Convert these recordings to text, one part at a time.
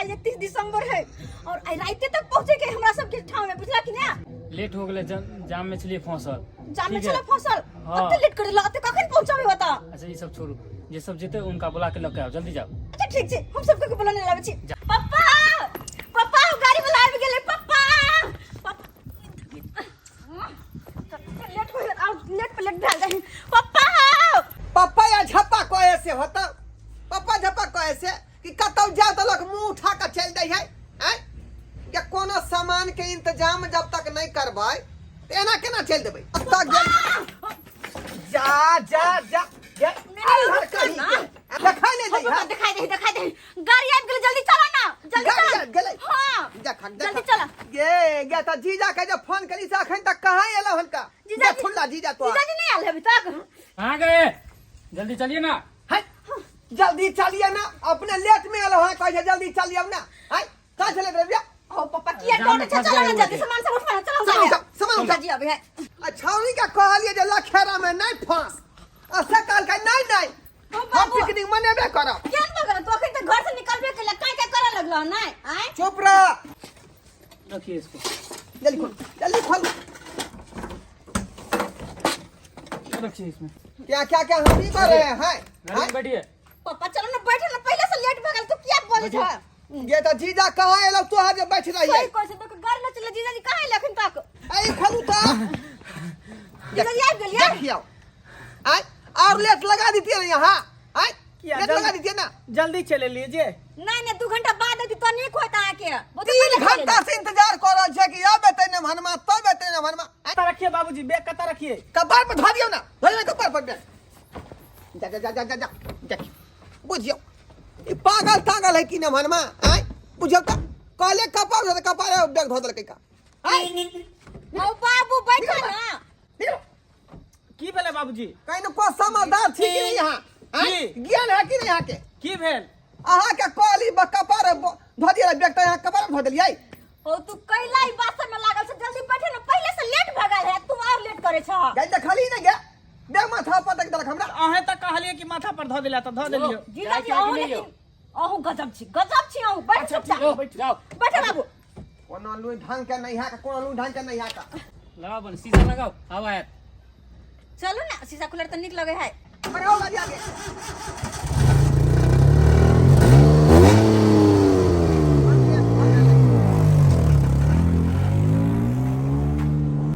काल्हि 31 दिसंबर है और आइ राते तक पहुंचे के हमरा सबके ठाव में, बुझला कि ना? लेट हो गेलै, जाम में छलियै फंसल। जाम में ठीक है। छला फंसल? हाँ। कते लेट कर देला, अते कखन पहुंचबे बता? अच्छा, ई सब छोड़ू, जे सब जेतै उनका बुला के लऽ के आउ, जल्दी जाओ। अच्छा ठीक छै, हम सबके के बोलाने लाबै छी। पप्पा, पप्पा, गाड़ी वाला आबि गेलै। पप्पा, पप्पा, कते लेट हो गेल, आब लेट पर लेट भए गेल। पप्पा, पप्पा या झप्पा कहे से होता, पप्पा झप्पा कहे से कि कतौ जाओ तो लोग मुंह उठा के चल दै है। आँय, के कोनो सामान के इंतजाम जब तक नहीं करबै तऽ एना केना चलि देबै? कतऽ गेल? जा जा जा जा, अल्हड़ कहीं के। देखाइ नहि दै है। दिखाई दे, दिखाई दे, गाड़ी आबि गेलै, जल्दी चलो ना, जल्दी गाड़ी चलो। आबि गेलै? हाँ। देख, देख। जल्दी चलो। गे गे, तऽ जीजा के जब फोन करी से अखन तक कहाँ एलौ हनका? जीजा जी- थुल्ला जीजा तो जीजाजी नहीं आयल है अभी तक। कहाँ गए? जल्दी चलिए ना। है, जल्दी चलिए ना, अपने लेट में एलौ है, कहै छै जल्दी चलिए ना। है, कहाँ चले रबिया? ओ पापा, किया जाम में डर छै? फंस चलो ना गए जल्दी, हुए थे। सामान सब उठा, चलो। सामान उठा, सामान उठा। जीजाजी अभी है। आ छौड़ी के कहलिए जे लखेरा में नहीं फंस, आ से कहलकै नहीं नहीं, ओ हम बाबू। पिकनिक मनेबे करब। केहन भऽ गेल तू? अखन तक घर से निकलबे केलक, काय काय करऽ लगलह? नहि आँय? चुप रह। रखिए इसको। जल्दी खोल, जल्दी खोल। रखिए इसमें। क्या क्या क्या हम ही कर रहे हैं? गाड़ी में बैठिए। पापा, चलो ना, बैठो ना, पहले से लेट भऽ गेल, तू किया बोलै छ? ये तो जीजा कहाँ एलो तू जे बैठ रही है? सही कहै छै, तो गाड़ी न चले। जीजाजी कहाँ एल अखन तक? आई खोलू तो। जीजाजी आबि गेलियै। देखियो, आय और लेट लगा दीतिए ना यहाँ। आय किया लेट लगा दीतिए ना। जल्दी चले लीजिए। नहीं नहीं, 2 घंटा बाद अथी तो नीक होइत अहाँके। बहुत 3 पहिले खा घंटा से इंतजार कर रहल छै कि अब एतै ने भनमा, तब एतै ने भनमा। आय, कत्ता रखिए बाबूजी, बैग कत्ता रखिए? कपार पर धऽ दियौ ना, धऽ दियौ कपार पर बैग। जा जा जा जा जा जा, देखियौ, बुझियौ ई पागल तागल है कि ने भनमा। आय बुझियौ तऽ कहले कपार धऽ दे, कपार बैग धऽ देलकै का। आय लेली। ओ बाबू, बैठो ना। निकलो। की भेलै बाबूजी? कहीं को समझदार छी कि नहीं यहाँ? आँय? की? ज्ञान है कि नहीं यहाँ के? की भेल? अहाँ के कहली कपार धऽ दियै बैग तऽ यहाँ कपार धऽ देलियै। ओ तू कैला ई बात सब में लागल छ? जल्दी बैठे ना, पहले से लेट भऽ गेल है, तू और लेट करे छ। गाय देखली ने गे, बैग माथा पर तक देलक हमरा। अहें तऽ कहलियै कि माथा पर धऽ देला तऽ धऽ देलियौ। जीजाजी, जाय अहूँ कि नहीं लेकिन अहूँ गजब छी, गजब छी अहूँ। बैठ चुपचाप। जाओ, जाओ। बैठो बाबू। कोनो लुइ ढंग के नहीं है का, कोनो लुइ ढंग के नहीं है का। लगाओ बन शीशा लगाओ, हवा आयत। चलू ना, शीशा खुलर तऽ नीक लगे है। बढ़ाओ गाड़ी आगे।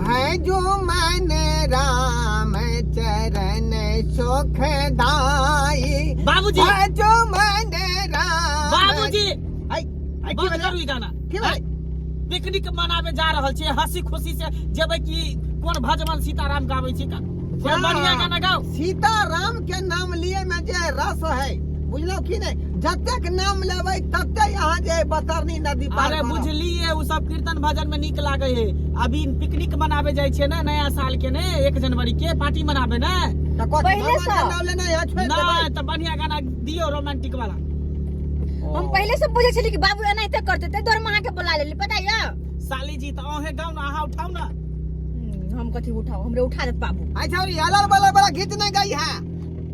है जो मन राम चरण सुखदाई। बाबूजी। है जो मन राम। बाबूजी। आई आई की बंद भेलै? करू ई गाना। की भेलै? पिकनिक मनाबे जा रहल छियै, हंसी खुशी से जेबै कि कोन भजन सीताराम गाबै छी का? कोई बढ़िया गाना गाओ। सीताराम के नाम लिए में जे रस है, बुझलो कि नहीं? जतेक नाम लेबै तते यहाँ जे बतरनी नदी पार अरे करब। बुझलिए, उ सब कीर्तन भजन में नीक लागे है। अभी पिकनिक मनाबे जाइ छियै ने, नया साल के ने, 1 जनवरी के पार्टी मनाबे ने। तऽ कथी पहिले भगवान के सँ। नाम लेना यहाँ छोड़ि देबै? नहीं तऽ बढ़िया गाना दियौ, रोमांटिक वाला। हम पहिले से बुझे छली कि बाबू एनाहिते करते, ताहि दुआरे हम अहाँके बोला लेली, पता यऽ? साली जी, तऽ अहें गाउ ने, अहाँ उठाउ ने। हम कथी उठाउ? हमरे उठा देत बाबू। अच्छा, और अलर बलर बड़ा गीत नहीं गई है,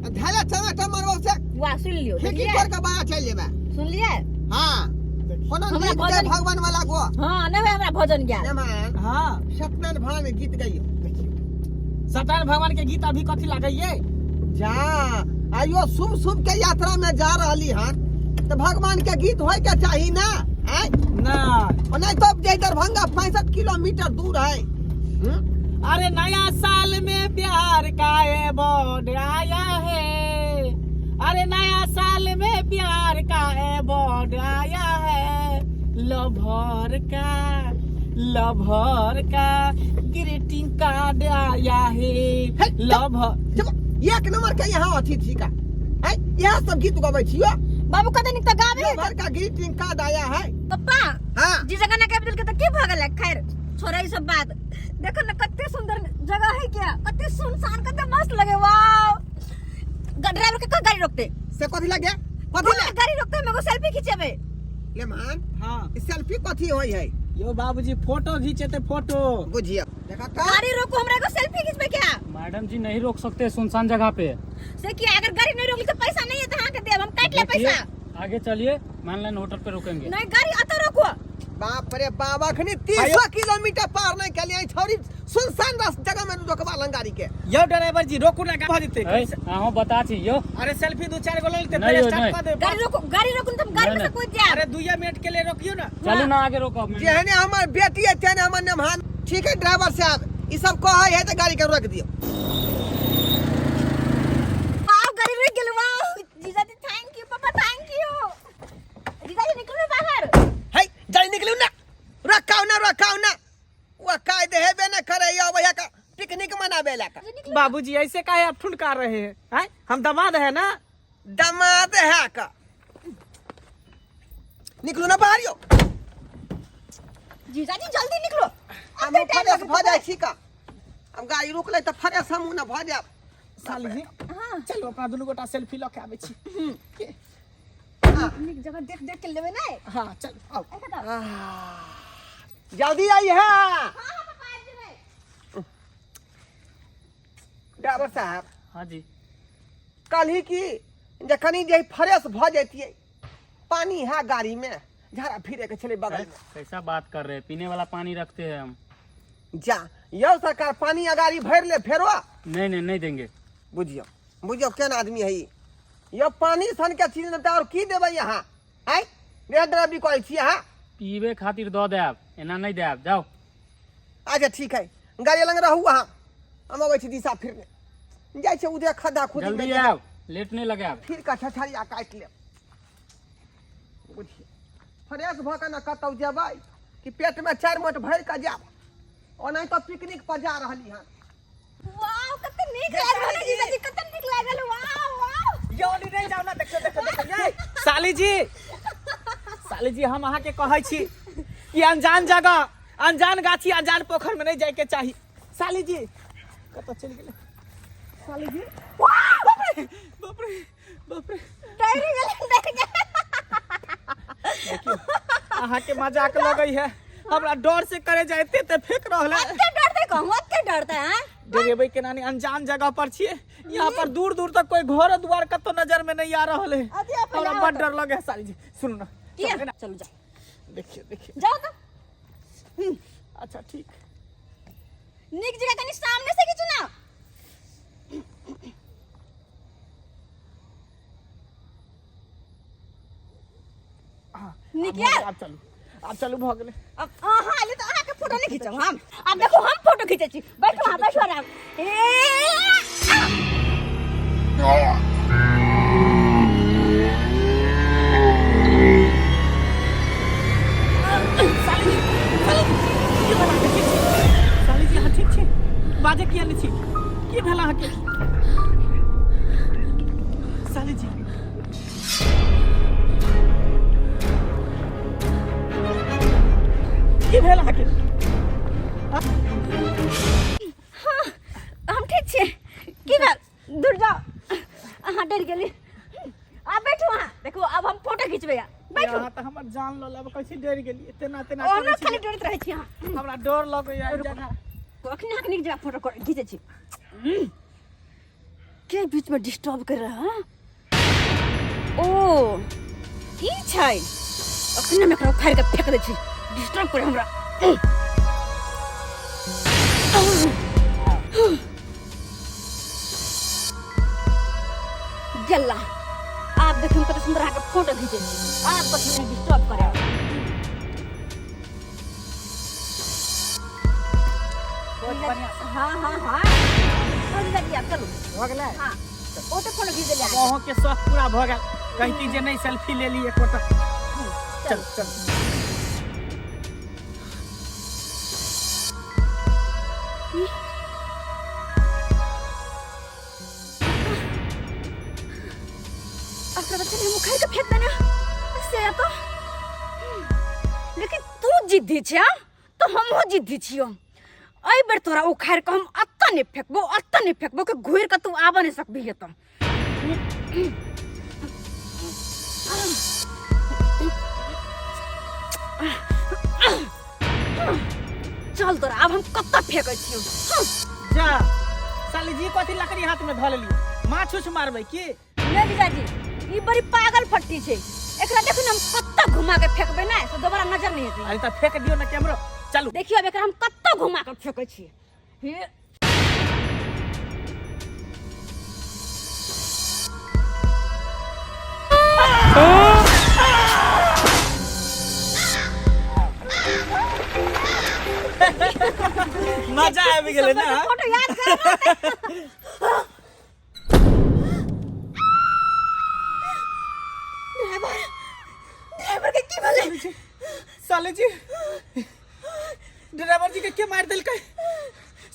धैले चमाटा मरबो से। वाह, सुन लियो। खिड़की देखलियै? तोड़ के बाहर चलि जेबै। सुनलियै? हाँ, कोनो हमरा गीत के भजन- भगवान वाला गो। हाँ, नहीं हमरा भजन गेल। मान हाँ। सत्यनारायण भगवान के गीत गाइयो। सत्यनारायण भगवान के गीत अभी कथी लागैये? जा आइयो शुभ शुभ के यात्रा में जा रहली हन तो भगवान के गीत होय के चाही ना। आँय? ना। और नहीं तो जे दरभंगा 65 किलोमीटर दूर है। हम्म? अरे नया साल में प्यार का ये बोर्ड आया है, अरे नया साल में प्यार का ये बोर्ड आया है, लभर का, लभर का ग्रीटिंग कार्ड आया है। हे, लभर। जब एक नंबर के यहाँ अथी थी का है, यहाँ सब गीत गबै छियो। बाबू कते नीक तऽ गाबै है। लभर का ग्रीटिंग कार्ड आया है। पप्पा। हाँ। जी जगह ना के दिल के तऽ की भऽ गेलै? खैर छोड़ा ई सब बात, देखो ना कते सुंदर जगह है, क्या कते सुनसान, कते मस्त लगे। वाओ, ड्राइवर के कह गाड़ी रोकते। से कथी लगे? कथी हाँ, ले? गाड़ी रोकते, हम एगो सेल्फी खिंचेबै। ले मान। हाँ। ई सेल्फी कथी होय है? यो बाबूजी, फोटो घीचेते, फोटो। बुझियो देखा का। गाड़ी रोको, हमरा एगो सेल्फी खिंचबे। क्या मैडम जी, नहीं रोक सकते सुनसान जगह पे। से कि अगर गाड़ी नहीं रोकली तो पैसा नहीं है तो अहाँ के देब, हम काट ले देखिए, पैसा। आगे चलिए, मैनलाइन होटल पे रोकेंगे। नहीं, गाड़ी अतः रोको। बाप रे बाप, अखनी 300 किलोमीटर पार नहीं केलियै, छौरी सुनसान रास जगह में रोकबा लन गाड़ी के। यौ ड्राइवर जी, रोकू ना, भऽ जेतै। है, अहूँ बता छी यौ। अरे सेल्फी दू चारि गो लऽ लेतै, नहीं फेर यौ, स्टार्ट नहीं। कऽ देबै। गाड़ी रोको, गाड़ी रोको, नहीं तो हम गाड़ी में नहीं, से कूद जाएब। अरे 2 मिनट के लिए रोकियो ना। चलू ना, आगे रोको। जेहने हमर बेटी है तेहने हमर नेमहान। ठीक है ड्राइवर साहब, ई सब कहै है तऽ गाड़ी के रोक दियौ। वाह, गाड़ी रुक गेल। वाह जीजाजी, thank you. Papa, thank you. जीजाजी, निकलू बाहर। है जल्दी निकलू ना, रखाओ ना, रखाओ ना, वो काय देबे ना करे यो भैया का पिकनिक मनाबे ला का। बाबूजी, ऐसे काहे आप ठुनकार रहे हैं? हैं? हम दामाद है ना। दमाद है का, निकलू ना बाहर यो। जीजाजी, जल्दी निकलो। हम फ्रेश भऽ जाइ छी का, हम गाड़ी रुकलै तऽ फ्रेश हमहूँ ने भऽ जायब। साली जी, हाँ। चलू, अपना दुनू गोटा सेल्फी लऽ के आबै छी। नीक जगह देख देख के लेबै नै। हाँ, चल आउ। ऐसा तो जल्दी आई है। हाँ हाँ पापा, आबि जेबै। ड्राइवर साहब। हाँ जी। कहली कि जे कनी जे फ्रेश भऽ जैतियै, पानी है गाड़ी में, झाड़ा फिरे के छलै बगल में। कैसा बात कर रहे हैं, पीने वाला पानी रखते हैं हम। जा यौ सरकार, पानी आ गाड़ी भरि ले फेरो। नहीं नहीं, नहीं देंगे। बुझियौ बुझियौ, केना आदमी है ई। यौ, पानी सन के चीज नहि तऽ आओर की देबै अहाँ? आँय, ड्राइवरी करै छी अहाँ? पीबे खातिर दऽ देब, एना नहीं देब, जाओ। अच्छा ठीक है, गाड़ी लग रहू अहाँ, हम अबै छी दिशा फिरने जाइ छै उधरे खद्दा खुदी। जल्दी आओ, लेट नहीं लगाएब। फिर कऽ छछरिया काटि लेब। बुझियौ, फ्रेश भऽ कऽ ने कतहु जेबै कि पेटमे चारि मोट भरि कऽ जायब, ओनाहि तऽ पिकनिक पर जा रहली हन। वाह, कते नीक लागि रहल है जीजाजी, कते नीक लागल। वाह वाह। यौ नहीं नहीं, जाओ ना, देखियो देखियो देखियो। ये साली जी, साली जी, हम अहाँ के कहै छी कि अनजान जगह, अनजान गाछी, अनजान पोखर में नहीं जाय के चाही। साली जी कतऽ चलि गेलै? साली जी, बाप रे बाप रे बाप रे। डरि गेलै, डरि गेलै। देखियौ, अहाँ के मजाक लगै है, हमरा डर से करे जाइते ते फेंक रहल है। कते डरते कहूँ, कते डरते हैं? डरेबै केना नहीं, अनजान जगह पर छियै, यहाँ पर दूर दूर तक कोई घर द्वार कतौ नजर में नहीं आ रहल है। अथी अपन हमरा आओ बड़ तऽ। डर लगे है साली जी, सुनू ना। किया? चलबै ना? चलू जाओ। देखियो देखियो। जाओ तो। अच्छा ठीक। नीक जगह कनी सामने से खींचू ना। नीक यार। आब चलू, आब चलू, भऽ गेलै। अब अहाँ आइले तऽ अहाँके फोटो नहि खींचब हम। आब देखू, हम फोटो खींचै छी। बैठू अहाँ, बैठू आराम। ए साली जी, साली जी, की भेल अहाँके? ठीक छी साली जी? अहाँ ठीक छी? बाजै किया नहि छी? की भेल अहाँके साली जी? की भेल अहाँके? हम ठीक छी। की भेल? दूर जाओ अहाँ, डरि गेली। आब बैठू अहाँ, देखू आब हम फोटो खिचबै। बैठू। अहाँ तऽ हमर जान लऽ लेब, कहै छी डरि गेलियै, तेना तेना ओना करै छी। खाली डरैत रहै छी अहाँ। हमरा डर लगैया एहि जगह। अखने अहाँके नीक जगह फोटो खींचै छी। के बीच में डिस्टर्ब कर रहा है? ओ ई छै, अखने हम एकरा उखाड़ि के फेंक दै छी। डिस्टर्ब करे हमरा। गेला। आब देखू कते सुंदर अहाँके फोटो घीचै छी। आब कथी नहि डिस्टर्ब करे। हाँ हाँ हाँ, हो जीजाजी, आब चलू। भऽ गेलै? हाँ, ओते फोटो घीच देलियै। आब अहूँके शौक पूरा भऽ गेल, कहती जे नहि सेल्फी ले ली एकोटा। चल चल। अकरा बच्चे ने उखाड़ के फेंक देना से तो, लेकिन तू जिद्दी छे तो हमहूँ जिद्दी छियो। एहि बेर तोरा उखाड़ के हम अत्ता नहीं फेंकबो, अत्ता नहीं फेंकबो कि घुर के तू आबऽ नहीं सकबी तो। चल तोरा आब हम कत्ता फेंकै छियो। जा साली जी, कथी लकड़ी हाथ में धऽ लेलियै? माछ उछ मारबै की? नहीं जीजाजी, ई बड़ी पागल फट्टी छै। एकरा देखू ने हम कत्ता घुमा के फेंकबै ने तो दोबारा नजर नहीं हेतै। अरे तऽ फेंक दियौ ने कैमरो, चलू। देखियौ अब एकरा हम कत्ता घुमा के फेंकै छियै। हे मजा आबि गेलै ने? फोटो याद कर। ड्राइवर, ड्राइवर के की भेलै? साले जी, ड्राइवर जी के के मारि देलकै?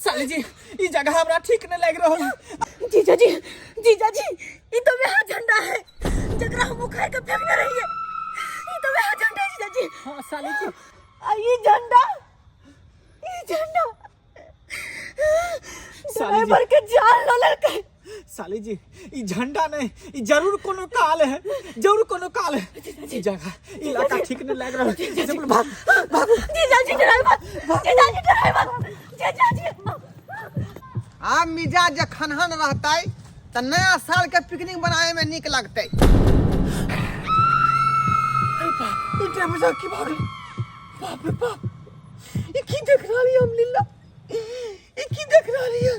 साले जी, ई जगह हमरा ठीक नहीं लागि रहल। जीजा जी, जीजा जी, ई तो वह झंडा है जकरा हम उखाड़ के फेंकने रहिए। ई तो वह झंडा है जीजा जी। हाँ साले जी। आ ई झंडा, ई झंडा साली जी। ड्राइवर के जान ल लेलकै। साले जी, ई झंडा नहीं, ई जरूर कोनो काल है, जरूर कोनो काल है। ई जगह, इलाका ठीक नहीं लागि रहल। से बोल, भाग भाग। जीजा जी, ड्राइवर, जीजा जी, ड्राइवर, जीजा जी। आब मिजाज जे खनहन रहतै तऽ नया साल के पिकनिक बनावे में नीक लगतै। अरे बाप, ई ड्राइवर साहब की भऽ गेल? बाप रे बाप, ई की देख रहल हम लीला? ई की देख रहल ये?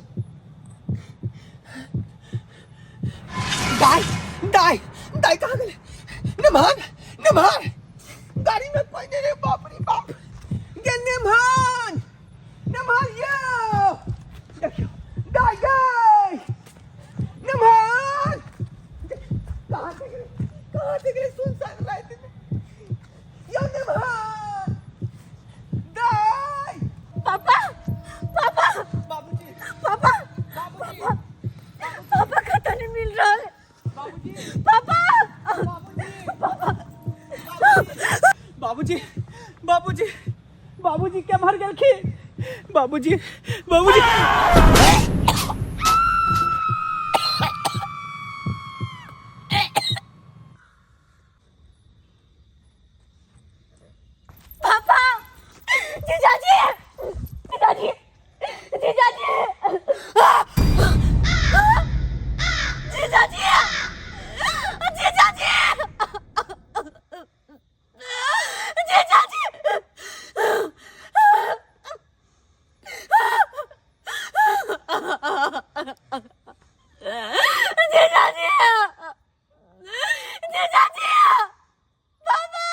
दाई, दाई, दाई कहाँ गेलै? निम्हान, निम्हान, गाड़ी में कोई नहीं रे। बाप रे बाप, गे निम्हान, निम्हान यो, देखियो दाई गे निम्हान, कहाँ से गिरे, कहाँ से गिरे सुनसान रात में? यो निम्हान, दाई। पापा, पापा। बाबूजी। पापा। बाबूजी। पापा, कतऽ नहीं मिल रहा है। बाबूजी। पापा। बाबूजी, बाबूजी, बाबूजी के मर गेलखिन? बाबूजी, बाबूजी। पापा, जीजाजी, जीजाजी, जीजाजी, जीजाजी, जीजाजी, जीजाजी। जीजाजी, जीजाजी, पापा।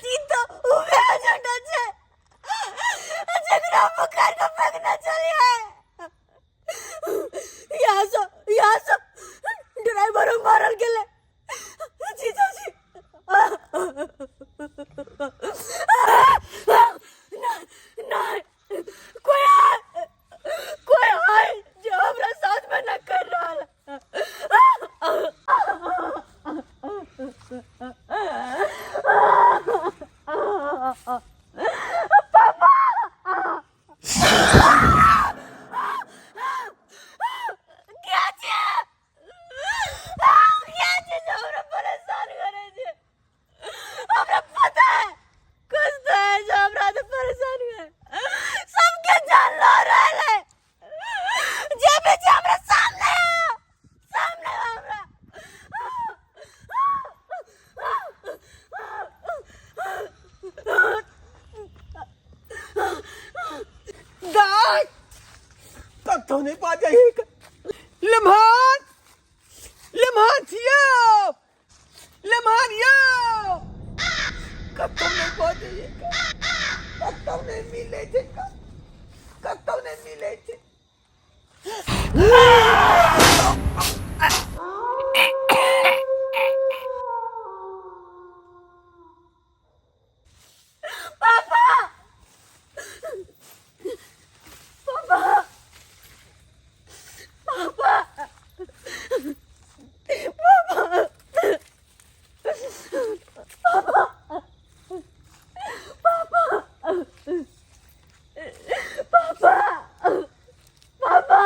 ई तऽ उएह झंडा छै जकरा पकड़ के फेंकने छलियै। यहाँ से ड्राइवरो मारल गेलै। जीजाजी, नहीं, नहीं, कोई आए, कोई आए जो हमरा साथ में न कर रहल। क्या छै, क्या छै जो हमरा परेशान करे छै? हमरा पता है, कुछ तो है जो हमरा से परेशान है। सबके जान लो रहल है। जे भी छै हमरा सामने है, सामने है हमरा। दाई, कतौ नहीं बाजै है। लेमहान, लेमहान छियौ, लेमहान यौ, कतौ नहीं बाजै है, कतौ नहीं मिलै छै, कतौ नहीं मिलै छै। पापा, पापा, पापा, पापा, पापा, पापा, पापा, पापा।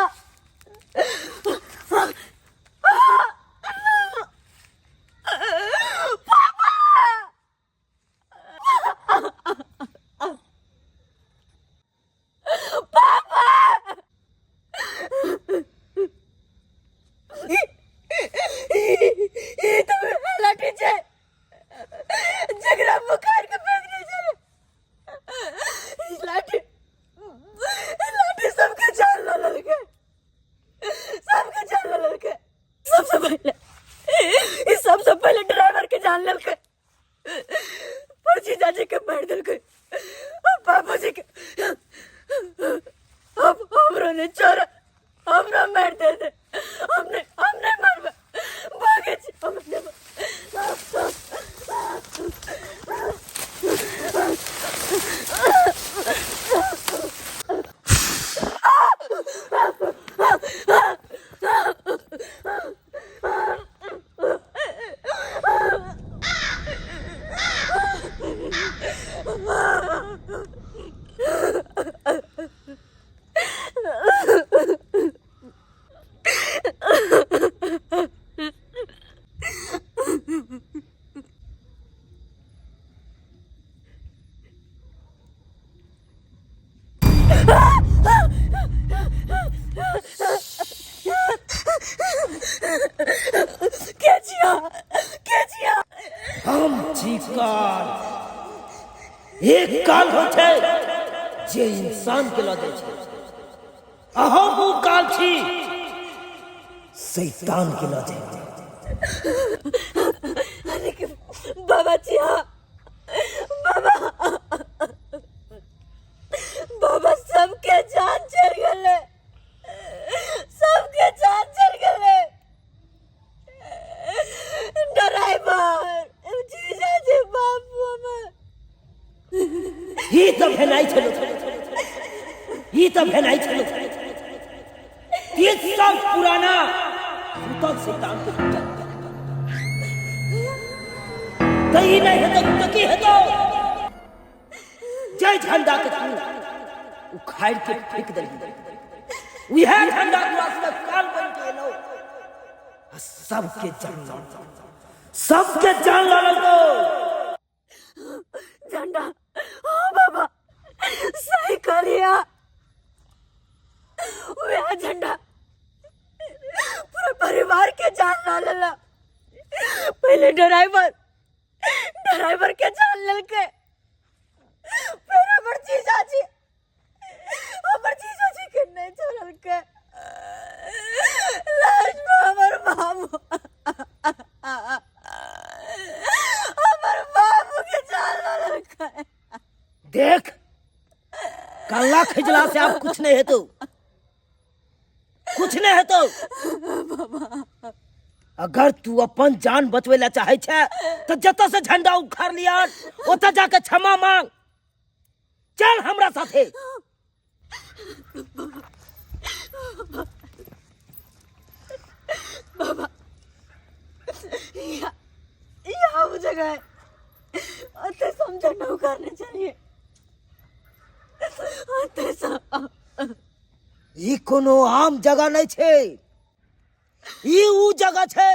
मार देलकै बाबूजी के। अब हमरो ने छोड़, हमरो मार दे दे। हमने हमने मारबे, भागे छी हमने। के छिया, के छिया? हम छी काल। एक काल होइ छै जे इंसान के लऽ जाइ छै, आ हम ओ काल छी शैतान के लऽ जाइ छै। अरे के बाबा छिया, बाबा, बाबा, सबके जान चल गेलै, सबके जान चल गेलै। ड्राइवर, जीजा जी, बाबू हमर। ई तऽ भेनाइ छलै, ई तऽ भेनाइ छलै। 30 साल पुराना सुतल शैतान के पूजा तऽ ई नहि हेतौ तऽ की हेतौ? जय झंडा के तू उखाड़ के फेंक देलही, उएह झंडा तोरा सबके काल बनि के एलौ आ सबके जान लऽ, सबके जान लऽ लेलकौ। झंडा, हाँ बाबा, सही कहलिया। वह झंडा पूरा परिवार के जान ला लेला। पहले ड्राइवर, ड्राइवर के जान लेलकै, फिर हमर जीजाजी, हमर जीजाजी के नहीं छोड़लकै, लास्ट में हमर बाबू, हमर बाबू के जान ला लेलकै। देख, कल्ला खिजला से आब कुछ नहीं हेतौ, कुछ नहीं हेतौ। अगर तू अपन जान बचबै ला चाहे छै तऽ जतऽ से झंडा उखाड़ लिया ओतऽ जाके क्षमा मांग। चल हमरा साथे। बाबा, यहाँ वो जगह है, अते सब झंडा उखाड़ने चाहिए, अते सब। ई कोनो आम जगह नहीं छै, ई ऊ जगह छै।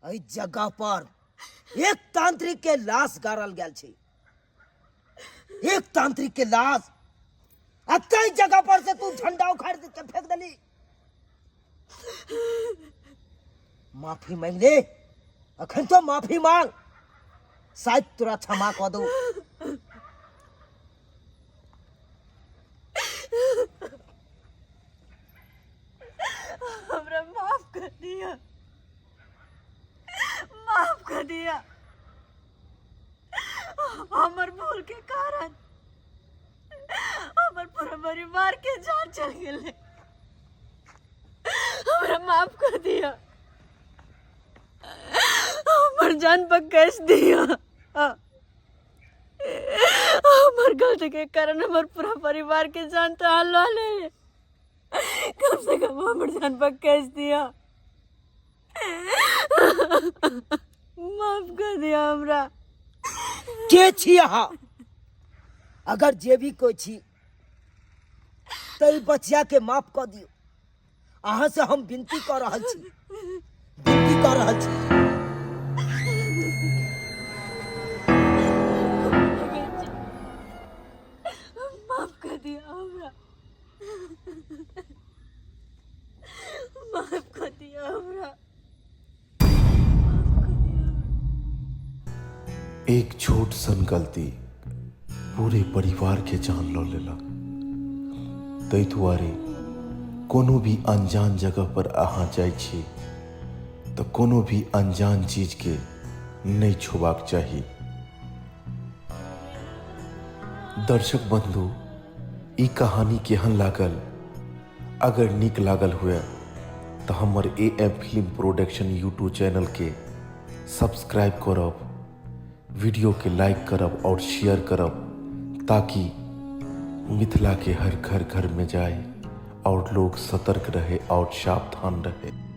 एहि जगह पर एक तांत्रिक के लाश गाड़ल गेल छै, एक तांत्रिक के लाश। आ ताहि जगह पर से तू झंडा उखाड़ के फेंक देली। माफी मांग ले, अखन तो माफी मांग, शायद तोरा क्षमा कऽ दू। हमरा माफ कर दिया, माफ कर दिया। हमर भूल के कारण हमर पूरा परिवार के जान चल गेलै। हमरा माफ कर दिया, हमर जान पर कस दिया। हमर गलती के कारण हमर पूरा परिवार के जान तो हल्ला ले, कम से कम हमर जान पर कस दिया, माफ कर दिया हमरा। के छी अहाँ? अगर जे भी कोई छी तऽ ई बचिया के माफ कऽ दियौ। अहाँ से हम विनती कऽ रहल छी, विनती कऽ रहल छी। माफ कर दिया हमरा, माफ कर दिया हमरा, माफ कर दिया। एक छोट सन गलती पूरे परिवार के जान लऽ लेलक। ताहि दुआरे कोनो भी अनजान जगह पर अहाँ जाइ छी तऽ कोनो भी अनजान चीजके नहि छुबाक चाही। दर्शक बंधु ई कहानी केहन लागल अगर नीक लागल हुए तऽ हमर A M film production YouTube चैनलके सब्सक्राइब करब वीडियो के लाइक करब और शेयर करब ताकि मिथिला के हर घर घर में जाए और लोग सतर्क रहे और सावधान रहे।